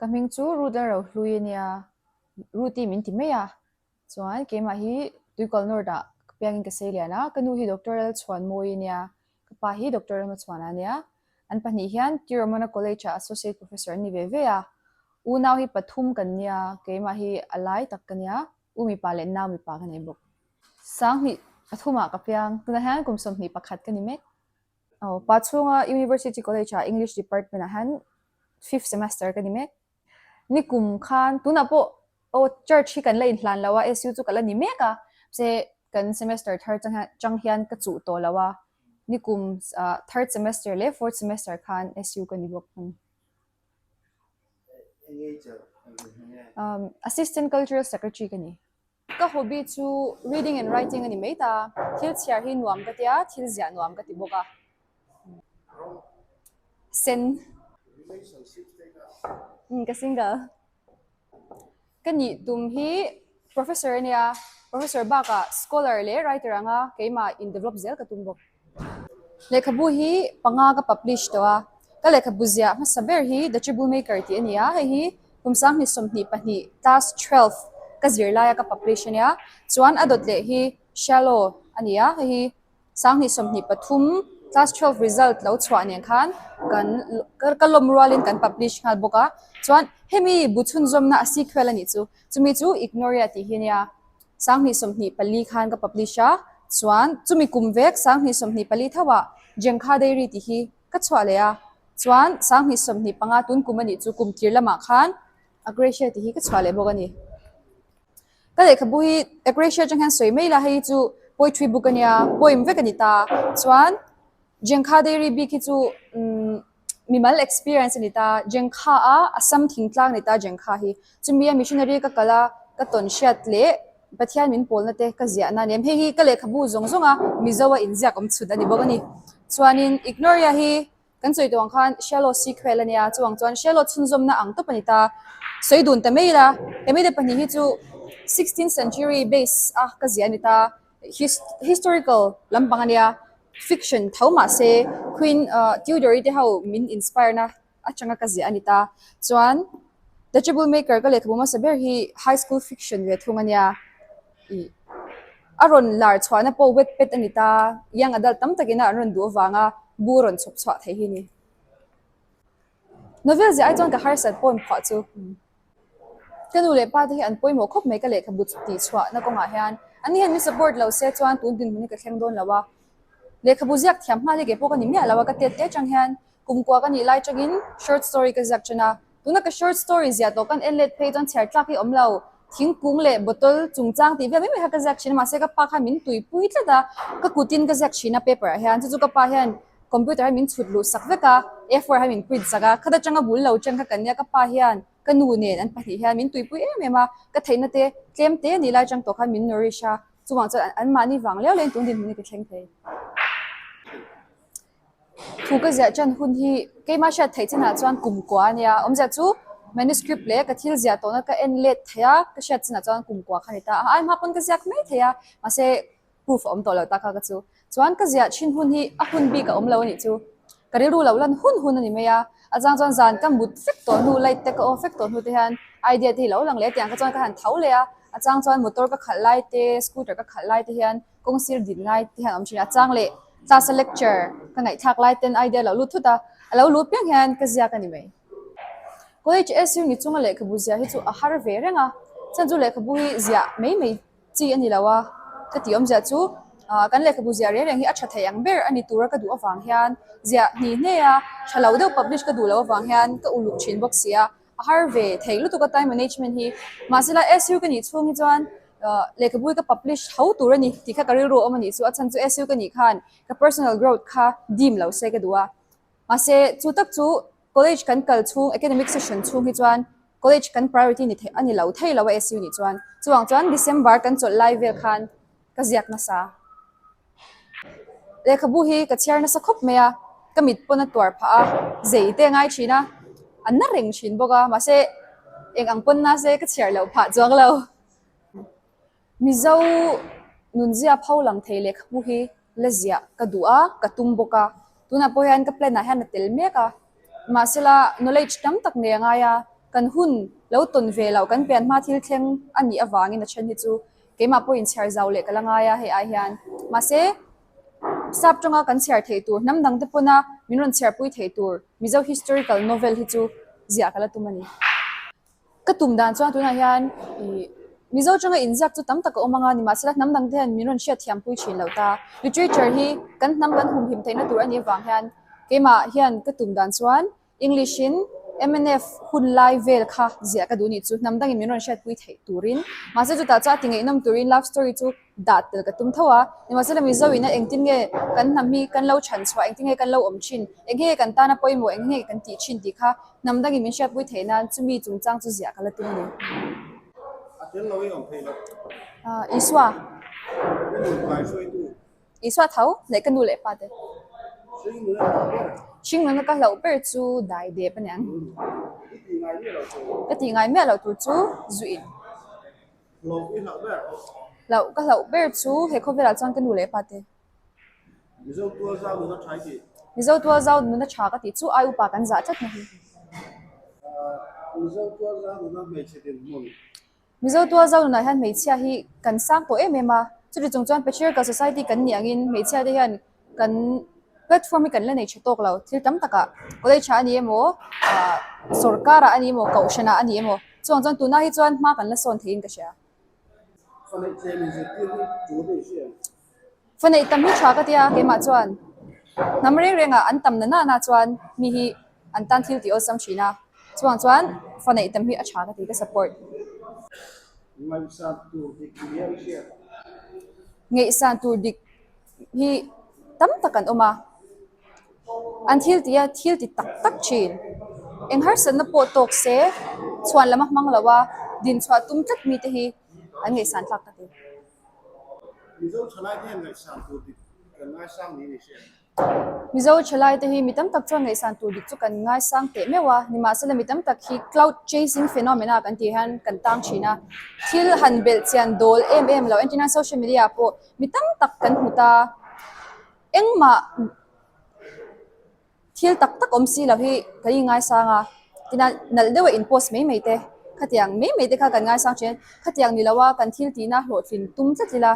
Ka hming chu Ruth Lalrohlui a nia, Ruth-i min ti mai a. Chuan keimah hi Tuikal North ah ka piangin ka sei lian a, ka nu hi Doctor Lalchhuanmawi a nia, ka pa hi Doctor Ramachhuana a nia. An pahnih hian Tirumana College ah Associate Professor an ni ve ve a. Unau hi pathum kan nia, keimah hi a lai tak ka nia, u mipa leh nau mipa ka nei bawk. Sanghnih pathumah ka piang, tunah hian kum 21 ka ni mek. Aw, pa chhunga University College ah English Department ah hian fifth semester ka ni mek. Nikum khan tunah pawh aw church hi kan la inhlan lo a, SU chu ka la ni mek a, mahse kan semester thar chang hian ka chuh tawh lo a, nikum third semester leh fourth semester khan SU ka ni bawk thung. Assistant Cultural Secretary ka ni. Ka hobby chu reading and writing a ni mai ta. Thil chhiar hi nuam ka tia, thil ziah nuam ka ti bawk a. Sen. Umm ka single. Ka nih tum hi professor a nia, professor bakah scholar leh writer anga keimah in develop zel ka tum bawk. Lehkhabu hi panga ka publish tawh a, ka lehkhabu ziah hmasa ber hi The Tribble Maker tih a ni a, hei hi kum 2022 class 12 ka zir laia ka publish a nia, chuan a dawt leh hi Shallow a ni a, hei hi 2023 class 12 result lo chhuah nen khan kan ka lawm rualin kan publish nghal bawk a, chuan hemi bu chhunzawmna a sequel a nih chu, chumi chu Ignoria tih hi a nia. 2024 khan ka publish a, chuan chumi kum vek 2024 tho ah Jengkha Dairy tih hi ka chhuah leh a, chuan 2025 tun kum a nih chu kum tir lamah khan Agracia tih hi ka chhuah leh bawk a ni. Ka lehkhabu hi Agracia atang hian sawi mai la hei chu poetry book a nia, poem vek a ni ta, chuan Jengkha Dairy bik hi chu umm mimal experience a ni ta, Jengkha a Assam thingtlang a ni ta Jengkha hi. Chumi a missionary ka kal a, ka tawn hriat leh Pathian min pawlna te ka ziahna a ni em. Hei hi ka lehkhabu zawng zawng a Mizo a inziak awm chhun a ni bawk a ni. Chuanin Ignoria hi kan sawi tawh ang khan Shallow sequel a nia, chuvang chuan Shallow chhunzawmna ang tawp a ni ta. Sawi dun ta mai ila, he mite pahnih hi chu sixteenth century base a ka ziah a ni ta. Historical lampang a nia, fiction tho mah se Queen Tudor-i te ho min inspire na atanga ka ziah a ni ta. Chuan The Trouble Maker ka lehkhabu hmasa ber hi high school fiction ve thung a nia. Ih a rawn lar chhuahna pawh Wattpad a ni ta, young adult tam takin a an rawn duh avanga bu rawn chhawp chhuah theih hi a ni. Novel ziah ai chuan ka harsat pawh inphuah chu. Ka nu leh pa te hi an pawimawh khawp mai ka lehkhabu tih chhuahna kawngah hian an ni hian min support lo se chuan tun dinhmun hi ka thleng dawn lo a. Lehkhabu ziak thiam nghal hi kei pawh ka ni miah lo a, ka tet te atang hian kumkua ka nih lai atangin short story ka ziak thin a. Tuna ka short story ziah tawh kan en let phei chuan chhiar tlak hi awm lo, thingkung leh bottle chungchang tih vel mai mai kha ka ziak thin a mahse ka pa khan min tuipui tlat a, ka kutin ka ziak thin a paper ah hian chu chu ka pa hian computer hi min chhut luh sak vek a, A four hi min print sak a, khata tanga bul lo chen kha kan nia ka pa hian ka nu nen an pahnih hian min tuipui em em a, ka theihna te tlem te nih lai tang tawh khan min nourish a, chuvang chuan an mahni vang leu leuin tun dinhmun hi ka thleng thei. Thu ka ziah tan hun hi keimah hriat theih chinah chuan kum kua a nia, awmzia chu manuscript leh ka thil ziah tawhna ka en let thei a, ka hriat chinah chuan kum kua kha a ni ta a, a aimah pawn ka ziak mai thei a, mahse proof a awm tawh lo ta kha ka chu. Chuan ka ziah thin hun hi a hun bik a awm lo a nih chu. Ka rilru lo lan hun hun a ni mai a. A chang chuan zan ka mut fek tawh hnu, light te ka off fek tawh hnu te hian idea te hi lo lang leh a tiang kha chuan ka han tho leh a. A chang chuan motor ka khalh lai te, scooter ka khalh lai te hian kawng sir din lai te hian a awm thin a. A chang leh class a lecture ka ngaihthlak lai ten idea lo lut thut a, a lo lut piang hian ka ziak a ni mai. College SU ni chunga lehkhabu ziah hi chu a har ve reng a, chhan chu lehkhabu hi ziah mai mai chi a ni lo a, ka tih awmzia chu ah kan lehkhabu ziah reng reng hi a tha thei ang ber a ni tura ka duh avang hian ziah hni hne a tha lo deuh publish ka duh loh avang hian ka uluk thin bawk si a, a har ve thei lutuk a time management hi mahsela SU ka nih chhung hi chuan ah lehkhabu hi ka publish tho tur a ni tih kha ka rilru a awm a nih chu a chhan chu SU ka nih khan ka personal growth kha dim lo se ka duh a mahse chu tak chu College kan kal chhung academic session chhung hi chuan college kan priority ni thei a ni lo thei lo a SU nih chuan. Chuvang chuan December kan chawlh lai vel khan ka ziak nasa. Lehkhabu hi ka chhiar nasa khawp mai a, ka mit pawn a tuar phah a, zei te a ngai thin a, a na reng thin bawk a, mahse eng ang pawn na se ka chhiar loh phah chuang lo. Mizo nunzia pho lang thei lehkhabu hi la ziah ka duh a, ka tum bawk a. Tunah pawh hian ka plan ah hian a tel mek a. Mahsela knowledge tam tak nei a ngai a. Kan hun lo tawn ve loh kan pian hma thil thleng a nih avangin a then hi chu keimah pawhin chhiar zau leh ka la ngai a hei ai hian. Mahse, sap tawnga kan chhiar theih tur, hnam dangte pawna min rawn chhiarpui theih tur Mizo historical novel hi chu ziah ka la tum a ni. Ka tum dan chuan tunah hian ih Mizo tanga inziak chu tam tak a awm anga nimahsela hnam dangte hian min rawn hriatthiampui thin lo ta. Literature hi kan hnam kan humhim theihna tur a nih avang hian keimah hian ka tum dan chuan English in mnf hun lai vel kha ziah ka duh nih chu hnam dangin min rawn hriatpui theih turin mahse chutah chuan a ti ngaihnawm turin love story chu dah tel ka tum tho a, nimahsela Mizo ina engtin nge kan hnam hi kan lo chhan chhuah, engtin nge kan lo awm thin, eng nge kan tana pawimawh, eng nge kan tih thin tih kha hnam dangin min hriatpui theih nan chumi chungchang chu ziah ka la tum a ni. A tel lo i awm thei lo. Isua. Ka nu kai hruaitu. Isua tho leh ka nu leh pa te. Hring nuna hlauh ber. Hring nuna ka hlauh ber chu dai dep a niang. I tih ngai miah loh tur. Ka tih ngai miah loh tur chu zu in. Hlauh i hlauh ber. Hlauh ka hlauh ber chu he khawvelah chuan ka nu leh pa te. Mizo tual zau nuna tha i tih. Mizo tual zau nuna tha ka tih chu ai upa kan zah tlat na hi. Mizo tual zau nuna hmeichhe dinhmun. Mizo tual zau nunah hian hmeichhia hi kan sang tawh em em a, chuti chung chuan patriarchal society kan nih angin hmeichhia te hian kan platform hi kan la nei tha tawk lo thil tam takah college ah a ni emaw ah sorkar ah a ni emaw kohhran ah a ni emaw chuvang chuan tunah hi chuan hma kan la sawn theiin ka hria. Faneih tam hi tha ka tia keimah chuan hnam reng rengah an tam na nana chuan mi hi an tan thil tih awlsam thin a, chuvang chuan faneih tam hi a tha ka ti ka support. Ngaihsan tur dik ni a i hriat? Ngaihsan tur dik hi tam tak an awm a, an thil tih a thil ti tak tak thin. Eng harsatna pawh tawk se chhuan lam a hmang lo a, dinchhuah tum tlat mite hi an ngaihsan thlak ka ti. Mizo thalai te hian ngaihsan tur dik kan ngaisang niin i hria em? Mizo thalai te hi mi tam tak chuan ngaihsan tur dik chu kan ngaisang teh meuh a, nimahsela mi tam tak hi cloud chasing phenomena kan tih hian kan tang thin a, thil han belh chian dawl em em lo entirna social media ah pawh mi tam tak kan hmu ta engmah Thil tak tak awm si lo hi kan inngaisang a, tina nalh deuha in post mai mai te, khatiang mai mai te kha kan ngaisang thin a, khatiang ni loa kan thil tihna hlawhtlin tum tlat ila,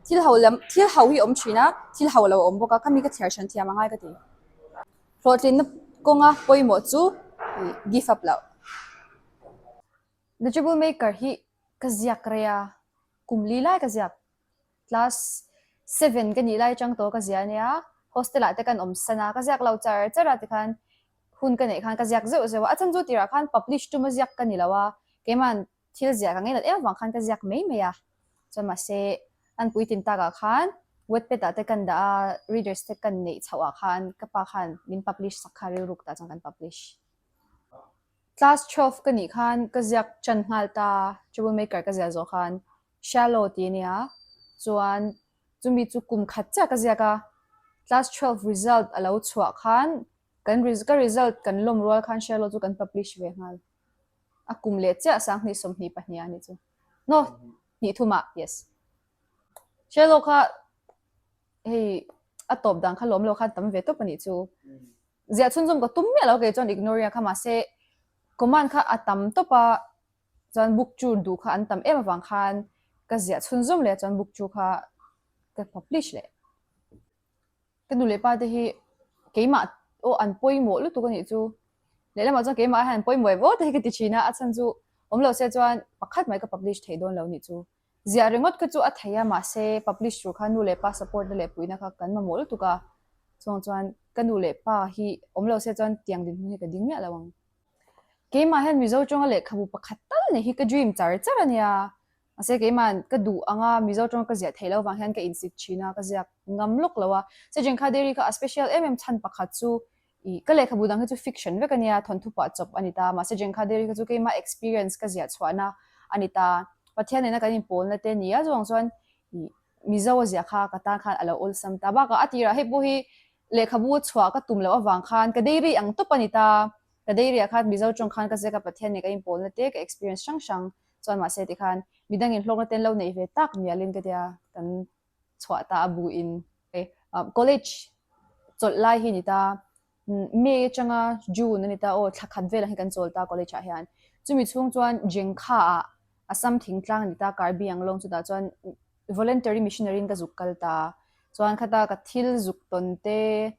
thil ho lam thil ho hi a awm thin a, thil ho lo a awm bawk a, khami ka chhiar hran thiam a ngai ka ti. Hlawhtlinna kawnga pawimawh chu ih give up loh. The Troublemaker hi ka ziak rei a, kum li lai ka ziak. Class seven ka nih lai atang tawh ka ziah ania, hostel ah te kan awm san a, ka ziak lo char char a tikhan hun ka neih khan ka ziak zeuh zeuh a, a chhan chu tirah khan publish tuma ziak ka ni lo a, keiman thil ziah ka ngei nat em avang khan ka ziak mai mai a, chuan mahse an puitlin takah khan wattpad ah te kan dah a, readers te kan neih chhoh ah khan ka pa khan min publish sak kha rilruk tah chuan kan publish. Class 12 ka nih khan ka ziak tan nghal ta, troublemaker ka ziah zawh khan Shallow tih a nia, chuan chumi chu kum khat chiah ka ziak a, class 12 result a lo chhuah khan kan ka result kan lawm rual khan Shallow chu kan publish ve nghal. A kum leh chiah 2022 a nih chu. No, hnih thumah, yes. Shallow kha hei a tawp dan kha lawm lo khan tam ve tawp a nih chu. Ziah chhunzawm ka tum miah lo kei chuan ignore kha mahse command kha a tam tawp a, chuan book chu duh kha an tam em avang khan ka ziah chhunzawm leh a chuan book chu kha ka publish leh. Ka nu leh pa te hi keimah aw an pawimawh lutuk a nih chu lehlamah chuan keimah hian an pawimawh em aw te hi ka ti thin a, a chhan chu awm lo se chuan pakhat mai ka publish theih dawn lo a nih chu. Ziah ringawt kha chu a thei a mahse publish tur kha nu leh pa support na leh puihna kha kan mamawh lutuk a, chuvang chuan ka nu leh pa hi awm lo se chuan tiang dinhmun hi ka ding miah lo ang. Keimah hian Mizo tawnga lehkhabu pakhat tal nei hi ka dream char char a nia. Mahse keimah ka duh anga Mizo tawnga ka ziah theih loh vang hian ka insik thin a, ka ziak ngam lawk lo a. Sejengkha Dairy kha a special em em chhan pakhat chu ih ka lehkhabu dang hi chu fiction vek a nia, thawnthu pah chawp a ni ta. Mahse Jengkha Dairy kha chu keimah experience ka ziah chhuahna a ni ta. Pathian nena kan inpawlna te nia chuang chuan ih Mizo a ziah kha ka tan khan a lo awlsam ta. Bakah a tirah hei pawh hi lehkhabu a chhuah ka tum loh avang khan ka dairy ang tawp a ni ta. Ka dairy ah khan Mizo tawng khan ka ziak a Pathian nen ka inpawlna te ka experience hrang hrang chuan mahse tikhan midangin hlawkna te an lo neih ve tak mialin ka tia kan chhuah ta a bu in. College chawlh lai hi a ni ta, May atanga June a ni ta aw thla khat velah hi kan chawl ta college ah hian. Chumi chhung chuan Jengkha ah Assam thingtlang a ni ta, Karbi Anglong chutah chuan voluntary missionary in ka zuk kal ta. Chuan khata ka thil zuk tawn te,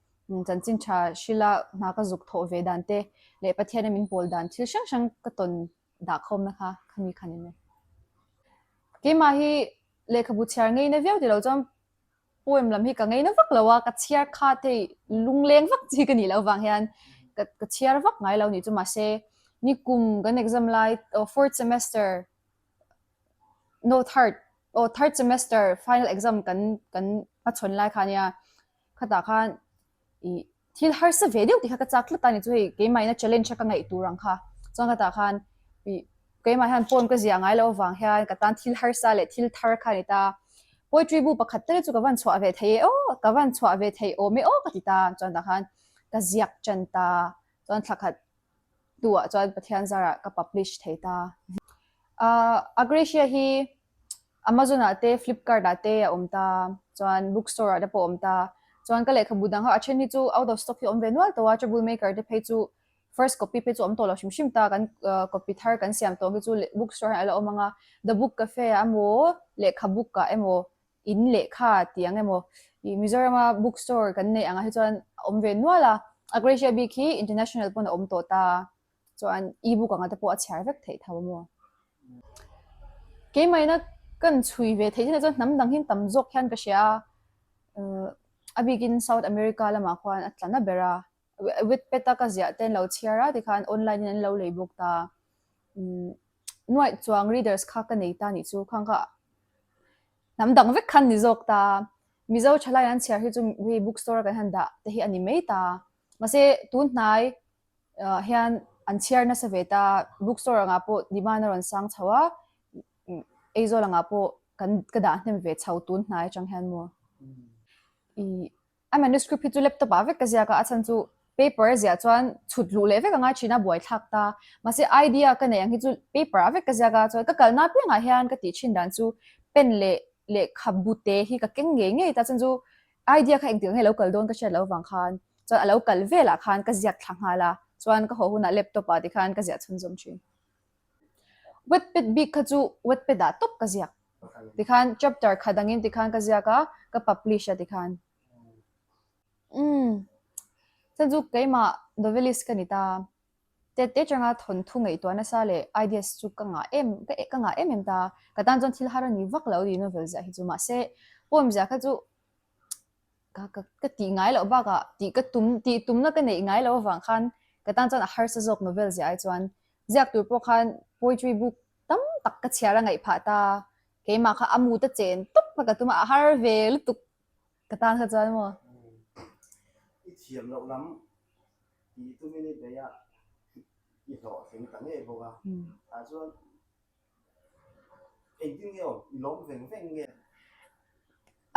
chanchin tha hrila hna ka zuk thawh ve dan te leh Pathian a min pawl dan thil hrang hrang ka tawn dah khawmna kha khami khan in ni. Keimah hi lehkhabu chhiar ngeina viau ti lo chuan poem lam hi ka ngeina vak lo a, ka chhiar kha te lungleng vak chi ka nih loh vang hian ka ka chhiar vak ngai lo nih chu mahse nikum kan exam lai aw fourth semester no third aw third semester final exam kan kan hmachhawn lai kha nia khatah khan ih thil harsa ve deuh tih kha ka chak tlat a ni chu hei keimah ina challenge a ka ngaih tur ang kha chuan ka tah khan ih keimah hian poem ka ziah ngai loh avang hian ka tan thil harsa leh thil thar kha a ni ta poetry bu pakhat te chu ka van chhuah ve thei e aw ka van chhuah ve thei awm e aw ka ti ta chuan tah khan ka ziak tan ta chuan thla khat hnuah chuan Pathian zarah ka publish thei ta. Ahh Agracia hi Amazon ah te Flipkart ah te a awm ta chuan book store ah te pawh a awm ta chuan ka lehkhabu dang ho a then hi chu out of stock hi a awm ve nual tawh a trouble maker te phei chu first copy phei chu a awm tawh lo hrim hrim ta kan copy thar kan siam tawh hi chu book store hian a la awm ang a the book cafe ah emaw lehkha book ah emaw in lehkha tih ang emaw ih Mizoram a book store kan neih angah hi chuan a awm ve nual a Agracia bik hi international pawn a awm tawh ta. Chuan e-book anga te pawh a chhiar vek theih tho a maw? Keimahina kan chhui ve theih chinah chuan hnam dang hi tam zawk hian ka hria a, a bikin South America lamah khuan a tla na ber a, Wattpad a ka ziah te an lo chhiar a tikhan online in an lo lei bawk ta. Nuaih chuang readers kha ka nei ta nih chu khang kha hnam dang vek khan ni zawk ta. Mizo thalai an chhiar hi chu hei bookstore a kan han dah te hi a ni mai ta. Mahse tun hnai hian an chhiar nasa ve ta, book store angah pawh demand a rawn sang chho a, Aizawl angah pawh kan ka dah hnem ve chho tun hnai atang hian maw. Ih a manuscript hi chu laptop ah vek ka ziak a, a chhan chu paper a ziah chuan chhut luh leh vek a ngai thin a buaithlak ta, mahse idea ka neih ang hi chu paper ah vek ka ziak a, chuan ka kalna apiangah hian ka tih thin dan chu pen leh lehkhabu te hi ka keng ngei ngei ta, chhan chu Idea kha engtik ang nge lo kal dawn ka hriat loh avang khan chuan a lo kal velah khan ka ziak thla nghal a, chuan ka haw hunah laptop ah tikhan ka ziah chhunzawm thin. Wattpad bik kha chu Wattpad ah tawp ka ziak tikhan chapter khat angin tikhan ka ziak a, ka publish a tikhan. Umm chuan chu keimah novelist ka ni ta. Tete atanga thawnthu ngaihtuah nasa leh ideas chu ka ngah em ka ngah em em ta. Ka tan chuan thil har a ni vak lo ni novel ziah hi chu mahse poem ziah kha chu ka ka ka tih ngai loh bakah tih ka tum tih tumna ka neih ngai loh avang khan ka tan chuan a harsa zawk novel ziah ai chuan ziak tur pawh khan poetry book tam tak ka chhiar a ngaih phah ta. Keimah kha a mut a chen tawp kha ka tum a, a har ve lutuk ka tan kha chuan maw. I thiam loh lam Tih tumin i bei a, i hlawhtling ta ngei bawk a. Tah chuan engtin nge aw, i lawm veng veng nge?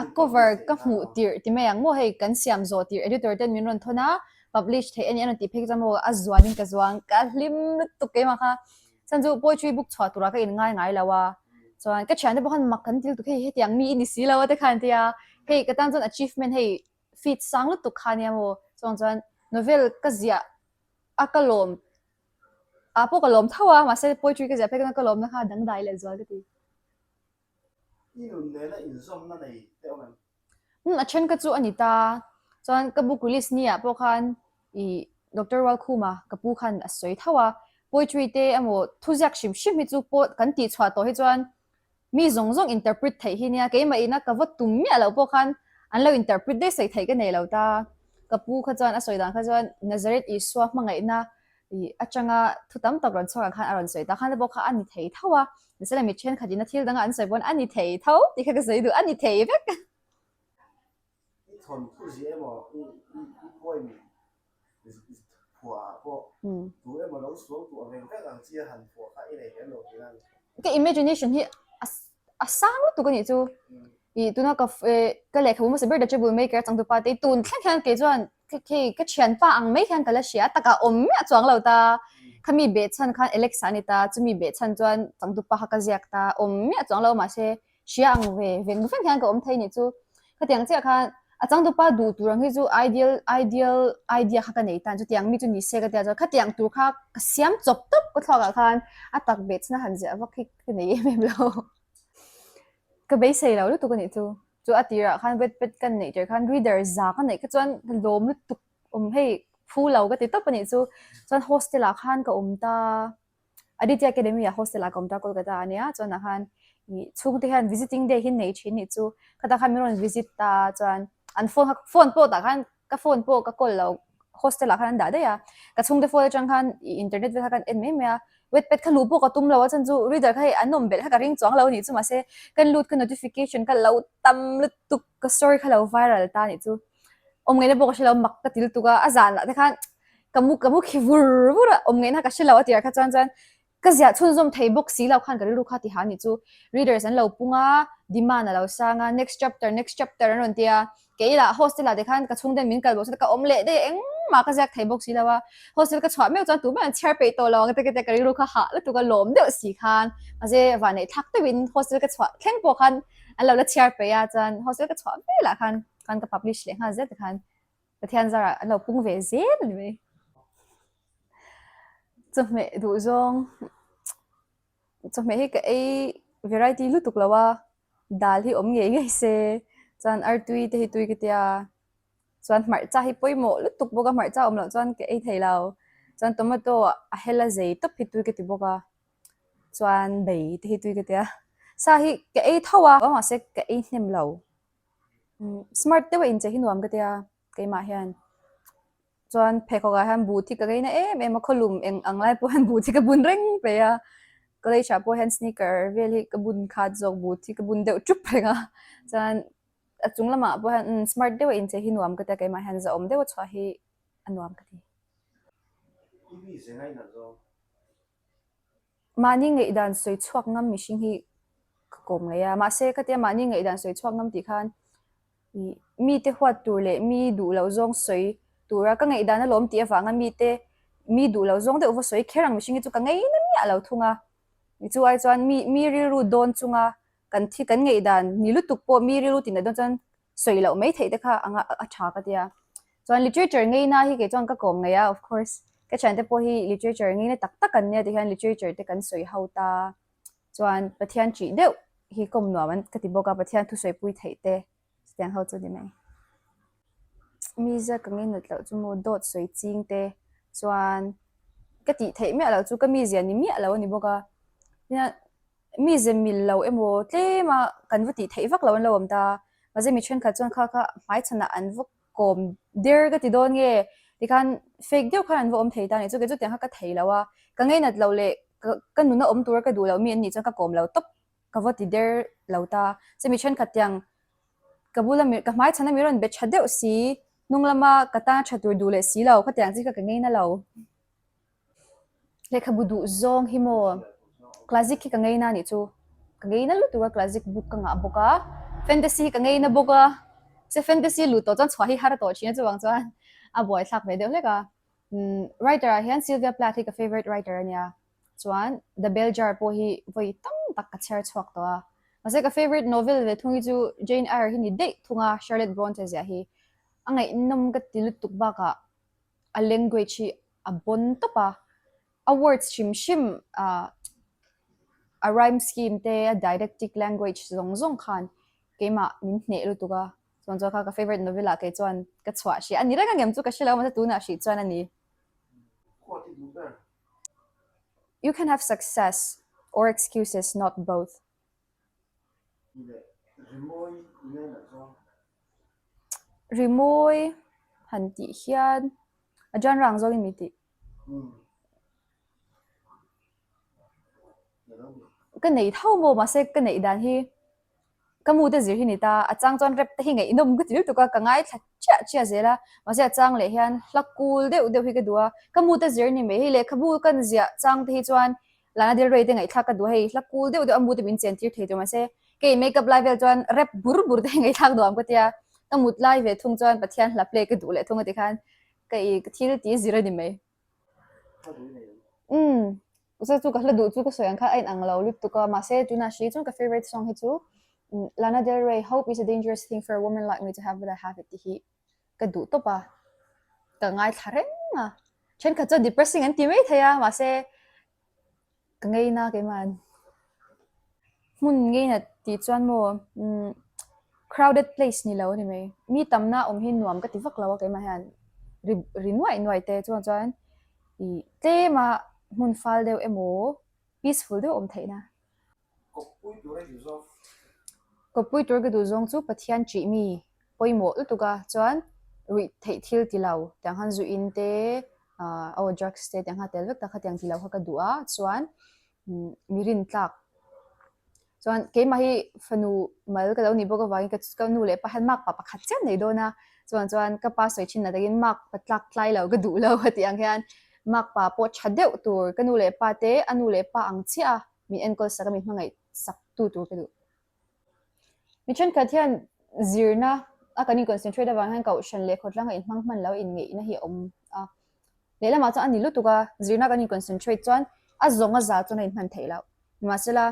A cover ka hmuh tirh ti mai ang maw hei kan siam zawh tirh editor ten min rawn thawn a, publish theih a ni a rawn tih phei chuan maw a zuanin ka zuang ka hlim lutuk keimah kha. Chhan chu poetry book chhuah turah ka inngai ngai lo a, chuan ka thiante pawh khan mak kan ti lutuk hei hetiang mi i ni si lo a te khan an ti a, hei ka tan chuan achievement hei feed sang lutuk kha ania maw chuang chuan novel ka ziah a ka lawm ah pawh ka lawm tho a mahse poetry ka ziah phei khan ka lawmna kha dangdai leh zual ka ti. I nun nena inzawmna nei te awm em? Umm a then ka chu a ni ta chuan ka book release ni ah pawh khan ih Doctor Rualkhuma ka pu khan a sawi tho a poetry te emaw thuziak hrim hrim hi chu pawh kan tih chhuah tawh hi chuan Mi zawng zawng interpret theih hi nia, keimah ina ka va tum miah loh pawh khan an lo interpret daih sawi theih ka nei lo ta. Ka pu kha chuan a sawi dan kha chuan Nazareth Isua hmangaihna ih atanga thu tam tak rawn chhuak ang khan a rawn sawi ta khan te pawh kha a ni thei tho a, mahse mi thenkhat ina thil danga an sawi pawn a ni thei tho tih kha ka sawi duh, a ni thei vek. I thawnthu ziah emaw i i poem phuah ah pawh tu emaw lo sual tuah veng veng ang chi a han phuah kha i nei lem lo tih a ni. Ka imagination hi a sang lutuk a nih chu. I tuna ka ka lehkhabu hmasa ber The Trouble Maker changtupa te tun thleng hian kei chuan hei ka thianpa ang mai hian ka la hria takah awm miah chuang lo ta. Khami behchhan khan Alexa a ni ta, chumi behchhan chuan changtupa kha ka ziak ta awm miah chuang lo mahse hria ang ve veng veng hian ka awm thei nih chu. Khatiang chiah khan A changtupa duh tur ang hi chu ideal ideal idea kha ka nei tan chutiang mi chu ni se ka tia chuan khatiang tur kha ka siam chawp tawp ka thluak ah khan a tak beh chhuna han ziah vak hi ka nei em em lo. Ka beisei lo lutuk a nih chu. Chu a tirah khan Wattpad kan neih tir khan reader za ka neih kha chuan ka lawm lutuk awm hei phu lo ka ti tawp a nih chu. Chuan hostel ah khan ka awm ta. Aditya Academy ah hostel ah ka awm ta Kolkata ah ania chuan ah khan ih chhungte hian visiting day hi nei thin nih chu khatah khan min rawn visit ta chuan an phone kha phone pawh tah khan ka phone pawh ka call lo hostel ah khan an dah daih a ka chhungte phone atang khan ih internet vel kha kan en mai mai a wattpad kha luh pawh ka tum lo a chhan chu reader kha hei an awm belh kha ka ring chuang lo anih chu mahse kan lut kha notification kha lo tam lutuk ka story kha lo viral ta nih chu awm ngaihna pawh ka hre lo mak ka ti lutuk a a zan lah te khan ka mu ka mu khi vur vur a awm ngaihna ka hre lo a tirah kha chuan chuan ka ziah chhunzawm thei bawk si lo khan ka rilru kha ti ha nih chu readers an lo pung a demand a lo sang a next chapter next chapter an rawn ti a kei lah hostel ah te khan ka chhungten min kal bawk se ka awm leh daih a engmah ka ziak thei bawk si lo a hostel ka chhuah meuh chuan tumah an chhiar peih tawh lo ang te ka tia ka rilru kha hah lutuk a lawm deuh si khan mahse vanneih thlak deuhin hostel ka chhuah thleng pawh khan an lo la chhiar peih a chuan hostel ka chhuah velah khan khan ka publish leh nghal zet te khan Pathian zarah an lo pung ve zel a ni mai. Chawhmeh duh zawng, chawhmeh hi ka ei variety lutuk lo a, dal hi awm ngei ngei se, chuan artui te hi tui ka tia, chuan hmarcha hi pawimawh lutuk bawk a, hmarcha awm loh chuan ka ei thei lo, chuan tomato a hel a zei tawp hi tui ka ti bawk a, chuan bei te hi tui ka tia, sa hi ka ei tho a, mahse ka ei hnem lo. Smart deuh a inchei hi nuam ka tia keimah hian chuan pheikhawk ah hian boot hi ka ngaina em em a khawlum eng ang lai pawh hian boot hi ka bun reng peih a college ah pawh hian sneaker vel hi ka bun khat zawk boot hi ka bun deuh chup reng a chuan a chung lamah pawh hian smart deuh a inchei hi nuam ka tia keimah hian zahawm deuh a chhuah hi a nuam ka ti. Mahni ngaihdan sawi chhuak ngam mihring hi ka kawm ngei a, mahse khatia mahni ngaihdan sawi chhuak ngam tih khan ih mite huat tur leh mi duh loh zawng sawi tura ka ngaihdan alawm tih avanga mite mi duh loh zawng deuh va sawi kher ang mihring hi chu ka ngei na miah lo thung a, chu ai chuan mi mi rilru dawn chunga kan thi kan ngaihdan ni lutuk pawh mi rilru tih na dawn chuan sawi loh mai theih te kha anga a tha ka tia. Chuan literature ngeina hi kei chuan ka kawm ngei a of course ka thiante pawh hi literature ngeina tak tak an nia tihian literature te kan sawi ho ta. Chuan Pathian ṭih deuh hi kawm nuam an ka ti bawk a Pathian thusawi pui theih te chutiang ho chu ni mai. Mizia ka ngeinat loh chu maw dawt sawi ching te chuan ka tih theih miah loh chu ka mizia ni miah lo a ni bawk a. Mize mil lo emaw tlem a kan va tih theih vak lo an lo awm ta. Mahse mi thenkhat chuan kha kha hmaichhanah an va kawm der ka ti dawn nge tikhan fake deuh khan an va awm thei ta a nih chu kei chu tiang kha ka thei lo a, ka ngeinat loh leh ka ka nuna awm tura ka duh loh mi an nih chuan ka kawm lo tawp ka va ti der lo ta. Mahse mi thenkhat tiang ka bula mi ka hmaichhana mi rawn be tha deuh si hnung lama ka tana tha tur duh leh si lo khatiang chi kha ka ngeina lo. Lehkhabu duh zawng hi maw classic hi ka ngei na anih chu ka ngei na lutuk a classic book ka ngah bawk a fantasy hi ka ngei na bawk a se fantasy lut tawh chuan chhuah hi har tawh thin a chuvang chuan a buaithlak ve deuh hlek a umm writer ah hian Sylvia Plath hi ka favourite writer a nia chuan The Bell Jar pawh hi vawi tam tak ka chhiar chhuak tawh a mahse ka favourite novel ve thung hi chu Jane Eyre hi ni daih thung a Charlotte Bronte ziah hi a ngaihnawm ka ti lutuk bakah a language hi a bon tawp a, a words hrim hrim ah a rhyme scheme te a didactic language zawng zawng khan keimah min hneh lutuk a, chuan chuan kha ka favourite novel ah kei chuan ka chhuah hrih a ni reng angem chu ka hre lo mahse tunah hrih chuan a ni. You can have success or excuses not both. Rimawi han tih hian a genre ang zawngin mi tih. Ka nei tho maw mahse ka neih dan hi ka mu te zir hi ni ta a chang chuan rap te hi ngaihnawm ka ti lutuk a ka ngaithla chiah chiah zel a mahse a chang leh hian hla kul deuh deuh hi ka duh a ka mu te zir ni mai hei lehkhabu kan ziah chang te hi chuan Lana Del Rey te ngaihthlak ka duh a hei hla kul deuh deuh a mu te min chen tir thei tur mahse kei makeup lai vel chuan rap bur bur te ngaihthlak nuam ka tia ka mut lai ve thung chuan Pathian hla play ka duh leh thung a ti khan ka i ka thil ti zir a ni mai. Umm chu ka hla duh chu ka sawi ang kha a inang lo lutuk a mahse tunah hri chuan ka favourite song hi chu. Lana Del Rey Hope is a dangerous thing for a woman like me to have but I have it tih hi ka duh tawp a, ka ngaithla reng a. Thenkhat chuan depressing an ti mai thei a, mahse ka ngeina keima'n. Hmun ngeina tih chuan maw umm crowded place ni lo a ni mai. Mi tamna awm hi nuam ka ti vak lo a keimah hian ri ri nuaih nuaih te chuan chuan ih tlema hmun fal deuh emaw peaceful deuh awm theihna. Kawppui tur a duh zawng. Kawppui tur ka duh zawng chu Pathian ṭih mi pawimawh lutuk a, chuan ruih theih thil ti lo tiang khan zu in te ah aw drugs te tiang kha tel vek tak kha tiang ti lo kha ka duh a, chuan mi rin tlak chuan keimah hi fanu mal ka lo nih bawk avangin ka ka nu leh pa hian makpa pakhat chiah nei dawn a, chuan chuan ka pa sawi thin atakin makpa tlak tlai lo ka duh lo a tih ang hian makpa pawh tha deuh tur ka nu leh pa te a nu leh pa ang chiah a. min enkawl sak a, min hmangaih sak tu tur ka duh. Mi thenkhat hian zirna a kan in concentrate avang hian kohhran leh khawtlang a inhmang hman lo inngeihna hi a awm a. Lehlamah chuan a ni lutuk a, zirna kan in concentrate chuan a zawng a za chuan a inhman theih loh. Nimahsela,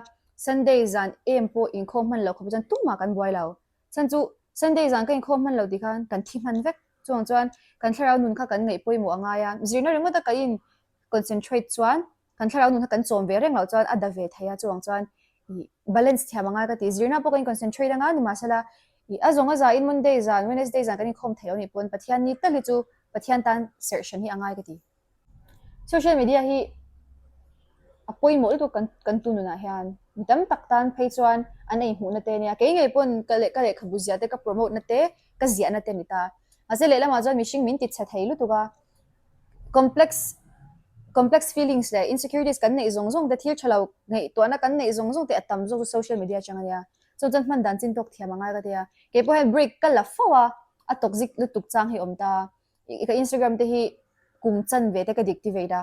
Sunday zan em pawh inkhawm hman loh khawp chuan tumah kan buai lo. Chhan chu Sunday zan ka inkhawm hman lo tih khan kan thi hman vek. Chuvang chuan kan thlarau nun kha kan ngaih pawimawh a ngai a, zirna ringawta kan in concentrate chuan Kan thlarau nun kha kan chawm ve reng loh chuan a da ve thei a, chuvang chuan ih balance thiam a ngai ka ti. Zirna pawh kan in concentrate anga nimahsela ih a zawng a za in Monday zan, Wednesday zan kan inkhawm thei lo nih pawn Pathian ni tal hi chu Pathian tan serh hran hi a ngai ka ti. Social media hi a pawimawh lutuk kan kan tu nunah hian mi tam tak tan phei chuan an ei hmuhna te ania kei ngei pawn ka leh ka lehkhabu zia te ka promote na te ka ziahna te a ni ta. Mahse lehlamah chuan mihring min ti chhe thei lutuk a. Complex complex feelings leh insecurities kan neih zawng zawng te thil tha lo ngaihtuahna kan neih zawng zawng te a tam zawk chu social media atang ania. Chuan chuan hman dan chin tawk thiam a ngai ka ti a. Kei pawh hian break ka la fo a, a toxic lutuk chang hi a awm ta. Ka Instagram te hi kum chan ve te ka deactivate a.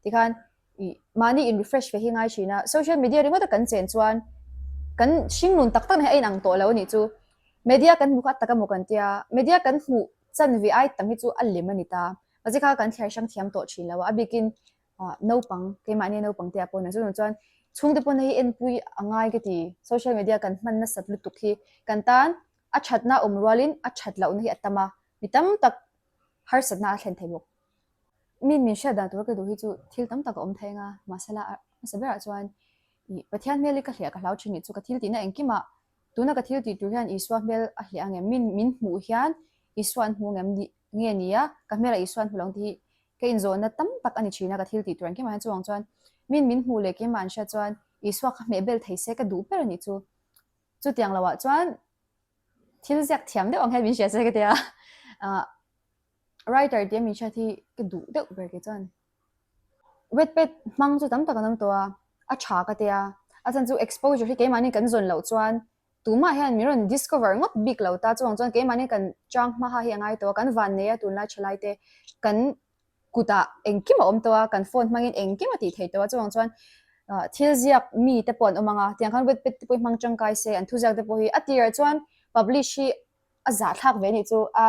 Tikhan ih mahni in refresh ve hi ngai thin a. Social media ringawt a kan chen chuan kan hringnun tak tak na hi a inang tawh lo a nih chu. Media kan hmu kha a tak emaw kan tia, media kan hmuh Chanve ai tam hi chu a lem a ni ta. Mahse kha kan thliar hrang thiam tawh thin lo a, a bikin naupang, keimahni naupang te ah pawh nen chuan chuan chhungte pawn hei enpui a ngai ka ti. Social media kan hman nasat lutuk hi kan tan a thatna awm rualin a that lohna hi a tam a, mi tam tak harsatna a thlen thei bawk. Min min hriat dan tura ka duh hi chu thil tam tak a awm thei anga, mahsela hmasa berah chuan ih Pathian hmel hi ka hliah ka hlau thin nih chu ka thil tihna engkimah Tuna ka thil tih tur hian Isua hmel a hliah ang em? Min min hmuh hian Isua an hmu ang em ni nge ni a? Ka hmelah Isua an hmu lo ang tih hi ka inzawhna tam tak a ni thin a, ka thil tih tur engkimah hian chuvang chuan min min hmuh leh keimah an hriat chuan Isua kha hmeh bel thei se ka duh ber a nih chu. Chutiang loah chuan thil ziak thiam deuh ang hian min hria se ka tia. Ah writer tia min hriat hi ka duh deuh ber kei chuan. Wetpad hmang chu tam tak an awm tawh a, a tha ka tia. A chhan chu exposure hi keimahni kan zawn loh chuan tumah hian min rawn discover ngawt bik lo ta chuvang chuan keimahni kan chang hma ha hi a ngai tawh a, kan van nei a tunlai thalai te kan kutah engkim a awm tawh a, kan phone hmangin engkim a tih theih tawh a chuvang chuan thil ziak mi te pawh an awm ang a, tiang khan wetpad te pawh hi hmang tangkai se an thuziak te pawh hi a tirah chuan publish hi a zahthlak ve anih chu a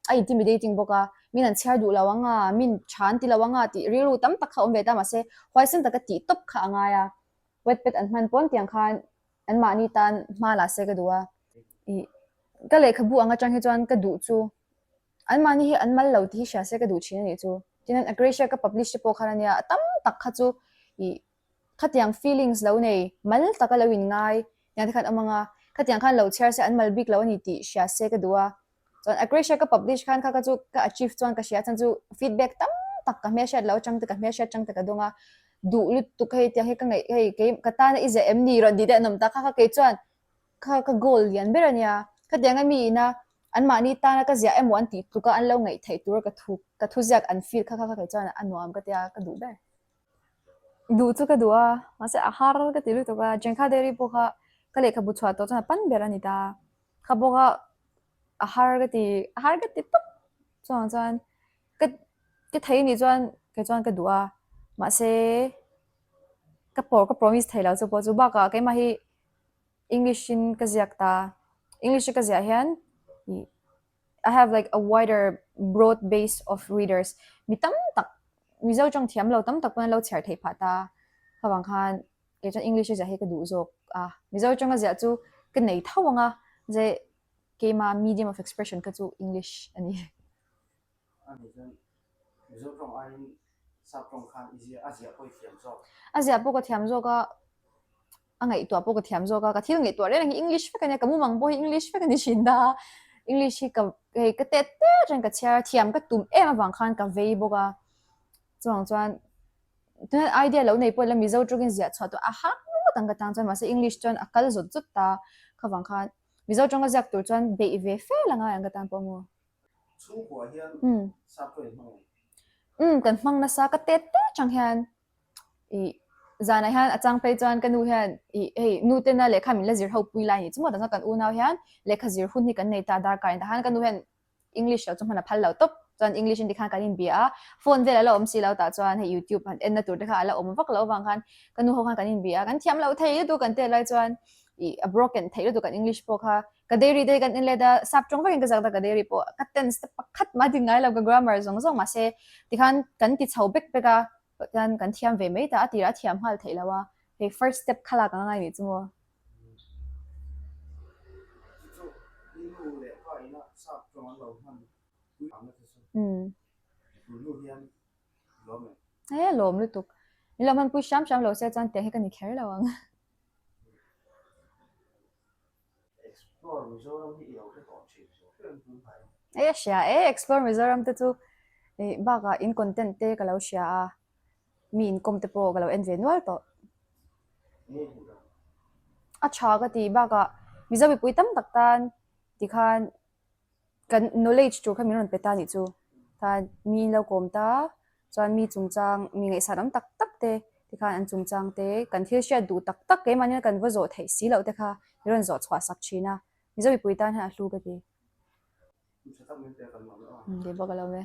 a intimidating bawk a, min an chhiar duh lo ang a, min tha an ti lo ang a tih rilru tam tak kha a awm ve ta mahse huaisen taka tih tawp kha a ngai a, wetpad an hman pawn tiang khan anmahni tan hma la se ka duh a, ih ka lehkhabu ang atang hi chuan ka duh chu anmahni hi an mal lo tih hi hria se ka duh thin anih chu, tin an Agracia ka publish te pawh khan ania a tam tak kha chu ih Khatiang feelings lo nei, mal taka lo in ngai tiang te khan awm ang a, khatiang khan lo chhiar se an mal bik lo a ni tih hria se ka duh a. Chuan Agracia ka publish khan kha ka chu ka achieve chuan ka hria chuan chu feedback tam tak ka hmelhriat lo atang te ka hmelhriat atang te ka dawng a, duh lutuk hei tiang hi ka ngaih hei kei ka tana i ziah em ni rawn tih te an awm ta kha kha kei chuan kha ka goal lian ber a nia. Khatianga mi ina anmahni tana ka ziah emaw an tih tluka an lo ngaih theih tura ka thu ka thuziak an feel kha kha kha kei chuan a nuam ka tia ka duh ber. Duh chu ka duh a, mahse a har ka ti lutuk a, Jengkha Dairy pawh kha ka lehkhabu chhuah tawh chuan a pan ber a ni ta. Kha pawh kha a har ka ti, a har ka ti tawp chuvang chuan ka ka thei nih chuan kei chuan ka duh a, mahse ka pawh ka promise thei lo chu pawh chu bakah keimah hi English in ka ziak ta, English a ka ziah hian ih I have like a wider broad base of readers mi tam tak Mizo tawng thiam lo tam tak pawn an lo chhiar theih phah ta avang khan kei chuan English a ziah hi ka duh zawk a Mizo tawng a ziah chu ka nei tho ang a, ze keima medium of expression kha chu English a ni. A nih chuan Mizo tawng aiin Sap tawng khan i ziah a ziah pawh i thiam zawk. A ziah pawh ka thiam zawk a, a ngaihtuah pawh ka thiam zawk a, ka thil ngaihtuah reng reng hi English vek a nia, ka mumang pawh hi English vek a ni thin ta. English hi ka hei ka tet tet reng ka chhiar a, thiam ka tum em avang khan ka vei bawk a, chuvang chuan tunah idea lo nei pawh ila Mizo tawngin ziah chhuah tawh a har ngawt ang ka tang chuan mahse English chuan a kal zawt zawt ta, khavang khan Mizo tawnga ziak tur chuan beih ve fel a ngai ang ka tan pawh maw. Chhungkua hian sap pawh in hmang em? Umm kan hmang nasa ka tet tet chang hian ih zanah hian a chang phei chuan ka nu hian ih hei nu tena lehkha min la zir ho pui lai a nih chu maw tah chuan kan unau hian lehkha zir hun hi kan nei ta darkar in tah khan ka nu hian English lo chu hman a phal lo tawp chuan English in tikhan kan inbia a phone vel a la awm si lo tah chuan hei YouTube han en na tur te kha a la awm vak loh avang khan ka nu ho khan kan inbia a kan thiam loh thei lutuk kan tet lai chuan ih a broken theih lutuk kan English pawh kha Ka dairy te hi kan en let a, sap tawng vekin ka zak ta ka dairy pawh ka tense te pakhat mah ding ngai lo ka grammar zawng zawng mahse tikhan kan ti chho bek bek a chuan kan thiam ve mai ta a tirah a thiam nghal theih lo a hei first step kha lak ang a ngai nih chu maw. Chu chu i nu leh pa ina sap tawng an lo hman pui ang na te chu tun hnu hian lawm em? E lawm lutuk. Min lo hman pui hram hram lo se chuan tiang hi ka ni kher lo ang. Explore Mizoram hi i lo hre tawh thin hrim hrim tun hnai. E a hria e, Explore Mizoram te chu ih bakah in content te ka lo hria a, mi inkawm te pawh ka lo en ve nual tawh. A tha ka ti bakah Mizo mipui tam tak tan tikhan Kan knowledge tur kha min rawn pe ta nih chu. Khan mi in lo kawm ta, chuan mi chungchang, mi ngaihsan awm tak tak te tikhan an chungchang te, kan thil hriat duh tak tak keimahni kan va zawh theih si loh te kha min rawn zawh chhuah sak thin a. Mizo mipui tan hian a hlu ka ti. Tih bawk a lo e.